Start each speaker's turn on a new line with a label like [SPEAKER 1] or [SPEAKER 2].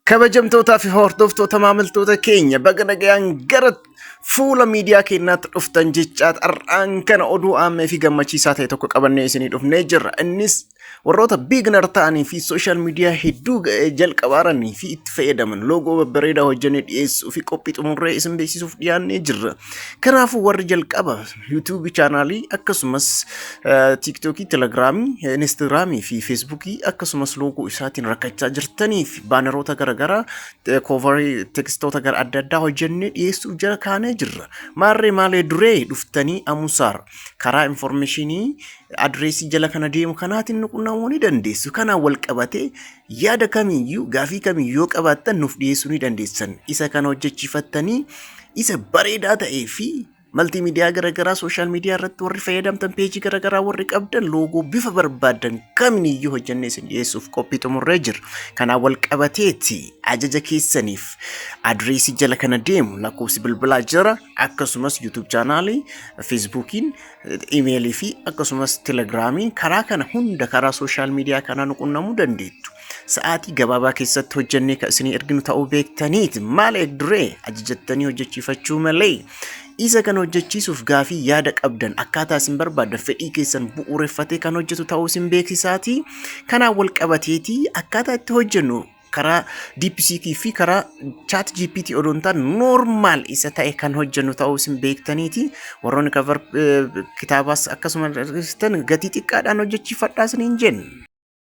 [SPEAKER 1] Kabajamtootaa fi hordoftoota maamiltoota keenya, baga nagayaan gara fuula miidiyaa keenyaatti dhuftan jechaa, har'aan kana oduu aammee fi gammachiisaa ta'e tokko qabannee isinii dhufnee jirra. Innis warroota beginner ta'anii fi social media hedduu jalqabaaranii fi itti fayyadaman loogoo babbareedaa hojjennee dhiyeessuu fi qophii xumurree isin beeksisuuf dhiyaannee jirra. Kanaafuu warri jalqaba YouTube chaanaalii akkasumas TikTokii, Telegiraamii, Instagiraamii fi Feesbuukii akkasumas loogoo isaatiin rakkachaa jirtanii fi baaneroota garaagaraa, koovarii tekstoota gara adda addaa hojjennee dhiyeessuuf jala kaanee jirra. Maarree maalee duree dhuftanii Amusaar karaa infoormeeshinii adreesii jala kana deemu kanaatiin nu qunnamuu ni dandeessu. Kanaan wal qabatee yaada kamiyyuu, gaafii kamiyyuu yoo qabaattan nuuf dhiyeessuu ni dandeessan. Isa kana hojjechiifattanii isa bareedaa ta'ee fi maltiimiidiyaa garaagaraa sooshaal miidiyaa irratti warri fayyadamtan, peejii garaagaraa warri qabdan, loogoo bifa barbaadan kamiyyuu hojjennee isin dhiyeessuuf qophii xumurree jirra. Kanaan wal qabateeti ajaja keessaniif adreesii jala kana deemu, lakkoofsi bilbilaa jira, akkasumas YouTube chaanaalii, Feesbuukiin, imeelii fi akkasumas Telegiraamiin, karaa kana hunda karaa sooshaal miidiyaa kanaa nu qunnamuu dandeettu. Sa'aatii gabaabaa keessatti hojjennee kan isinii erginu ta'uu beektaniiti. Maal eegduree ajajattanii hojjechiifachuu malee? Isa kan hojjechiisuuf gaafii yaada qabdan, akkaataa isin barbaaddan fedhii keessan bu'uureffatee kan hojjetu ta'uu isin beeksisaati. Kanaan wal qabateeti akkaataa itti hojjennu karaa DeepSeek fi karaa Chat GPT odoo hin taane normal isa ta'e kan hojjennu ta'uu isin beektaniiti. Warroonni cover kitaabaas akkasuma gatii xiqqaadhaan hojjechiifadhaa isiniin jenna.